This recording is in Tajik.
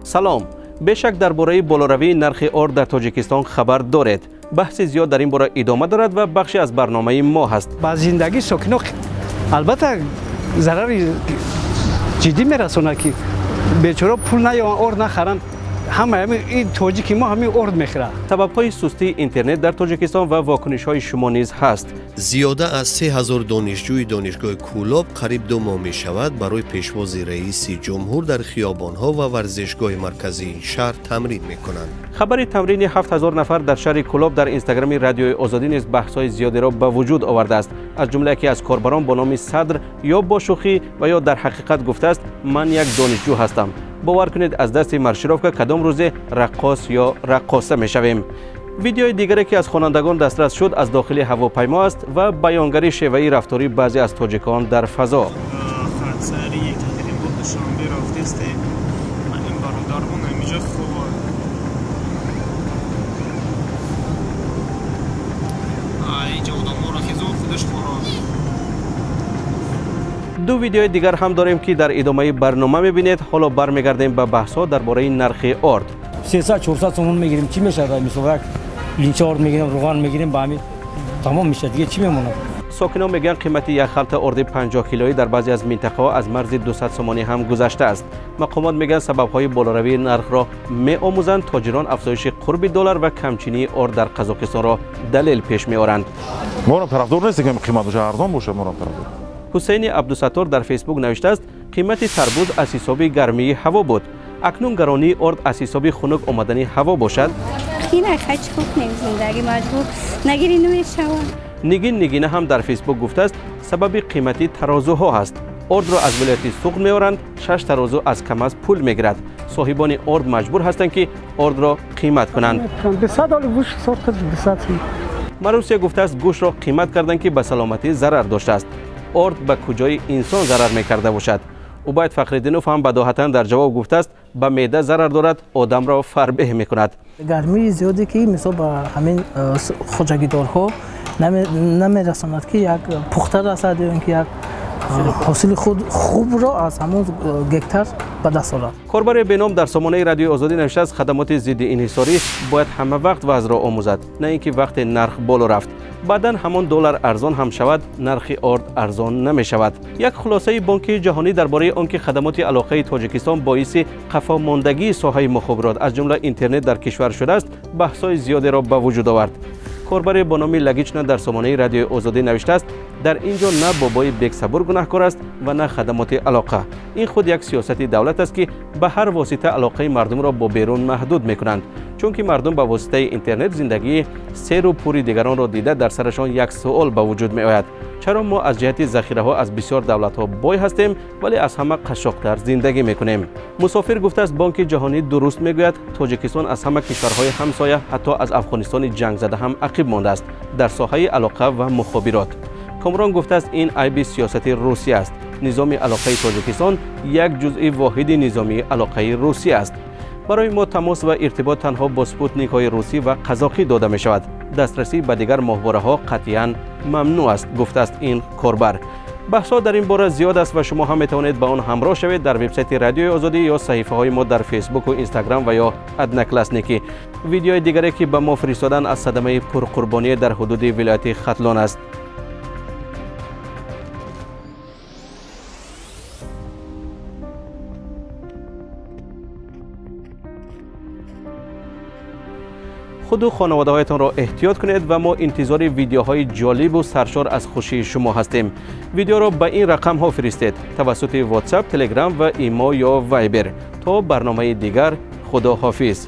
Салом. Бешак дар бораи болоравии нархи орд дар Тоҷикистон хабар доред. Баҳси зиёд дар ин бора идома дорад ва бахше аз барномаи мо ҳаст. Ба зиндагии сокинон албатта зарари ҷиддӣ мерасонад, ки бечора пул наёванд, орд нахаранд. Ҳама ин тоҷики мо ҳамин орд мехӯрад. Сабабҳои сустии интернет дар Тоҷикистон ва вокунишҳои шумо низ ҳаст. Зиёда аз 3000 донишҷӯи донишгоҳи Кӯлоб қариб 2 моҳ мешавад барои пешвози раиси ҷумҳур дар хиёбонҳо ва варзишгоҳи марказии ин шаҳр тамрин мекунанд. Хабари тамрини 7000 нафар дар шаҳри Кӯлоб дар инстаграми Радиои Озодӣ низ баҳсҳои зиёдеро ба вуҷуд овардааст. Аз ҷумла яке аз корбарон бо номи Садр ё бо шӯхӣ ва ё дар ҳақиқат гуфтааст: ман як донишҷӯ ҳастам. Бовар кунед, аз дасти маршировка кадом рӯзе раққос ё раққоса мешавем. Видеои дигаре ки аз хонандагон дастрас шуд аз дохили ҳавопаймо аст ва баёнгари шеваи рафтории баъзе аз тоҷикон дар фазо. Ду видеои дигар ҳам дорем, ки дар идомаи барнома мебинед. Ҳоло бармегардем ба баҳсҳо дар бораи нархи орд. 300-400 сомон мегирем, чӣ мешавад? Мисол як линча орд мегирем, равған мегирем, ба ҳамин тамом мешавад, дига чӣ мемонад? Сокинон мегӯянд, қимати як халта орди 50 килоӣ дар баъзе аз минтақаҳо аз марзи 200 сомонӣ ҳам гузаштааст. Мақомот мегӯянд, сабабҳои болоравии нархро меомӯзанд. Тоҷирон афзоиши қурби доллар ва камчинии орд дар Қазоқистонро далел пеш меоранд. Морам тарафдор нестем, ки қимат бошад, арзон бошад, морам тарафдор. Ҳусейни Абдусаттор дар Фейсбук навиштааст: қимати тарбуз аз ҳисоби гармии ҳаво буд. Акнун гаронии орд аз ҳисоби хунук омадани ҳаво бошад. Нигин Нигина ҳам дар Фейсбук гуфтааст, сабаби қимати тарозуҳо ҳаст. Ордро аз вилояти Суғд меоранд, 6 тарозу аз КАМАЗ пул мегирад. Соҳибони орд маҷбур ҳастанд, ки ордро қимат кунанд. Марусия гуфтааст, гӯштро қимат карданд, ки ба саломатӣ зарар доштааст. Орд ба куҷои инсон зарар мекарда бошад? Убайд Фахриддинов ҳам бадоҳатан дар ҷавоб гуфтааст, ба меъда зарар дорад, одамро фарбеҳ мекунад. Гармии зиёде ки мисол ба ҳамин хоҷагидорҳо намерасонад, ки як пухта расад ё ин ки як ҳосили худ хубро аз ҳамон гектар ба даст орад. Корбари беном дар сомонаи Радиои Озодӣ навиштааст, хадамоти зидди инҳисорӣ бояд ҳама вақт вазъро омӯзад, на ин ки вақте нарх боло рафт. Баъдан ҳамон доллар арзон ҳам шавад, нархи орд арзон намешавад. Як хулосаи Бонки Ҷаҳонӣ дар бораи он ки хадамоти алоқаи Тоҷикистон боиси қафомондагии соҳаи мухобирот аз ҷумла интернет дар кишвар шудааст, баҳсҳои зиёдеро ба вуҷуд овард. Корбаре бо номи Лагична дар сомонаи Радиои Озодӣ навиштааст, дар ин ҷо на бобои Бексабур гунаҳкор аст ва на хадамоти алоқа. Ин худ як сиёсати давлат аст, ки ба ҳар восита алоқаи мардумро бо берун маҳдуд мекунанд. Чунки мардум ба воситаи интернет зиндагии серу пури дигаронро дида, дар сарашон як суол ба вуҷуд меояд: чаро мо аз ҷиҳати захираҳо аз бисёр давлатҳо бой ҳастем, вале аз ҳама қашшоқтар зиндагӣ мекунем? Мусофир гуфтааст, Бонки Ҷаҳонӣ дуруст мегӯяд, Тоҷикистон аз ҳама кишварҳои ҳамсоя, ҳатто аз Афғонистони ҷангзада ҳам ақиб мондааст дар соҳаи алоқа ва мухобирот. Комрон гуфтааст, ин айби сиёсати Русия аст. Низоми алоқаи Тоҷикистон як ҷузъи воҳиди низомии алоқаи Русия аст. Барои мо тамос ва иртибот танҳо бо спутникҳои русӣ ва қазоқӣ дода мешавад. Дастрасӣ ба дигар моҳвораҳо қатъиян мамнӯъ аст, гуфтааст ин корбар. Баҳсҳо дар ин бора зиёд аст ва шумо ҳам метавонед ба он ҳамроҳ шавед дар вебсайти Радиои Озодӣ ё саҳифаҳои мо дар Фейсбуку Инстаграм ва ё Одноклассники. Видеои дигаре ки ба мо фиристодан аз садамаи пурқурбоние дар ҳудуди вилояти Хатлон аст. Худу хонаводаҳоятонро эҳтиёт кунед ва мо интизори видеоҳои ҷолибу саршор аз хушии шумо ҳастем. Видеоро ба ин рақамҳо фиристед тавассути WhatsApp, Telegram ва Имо ё Viber. То барномаи дигар, худо ҳофиз.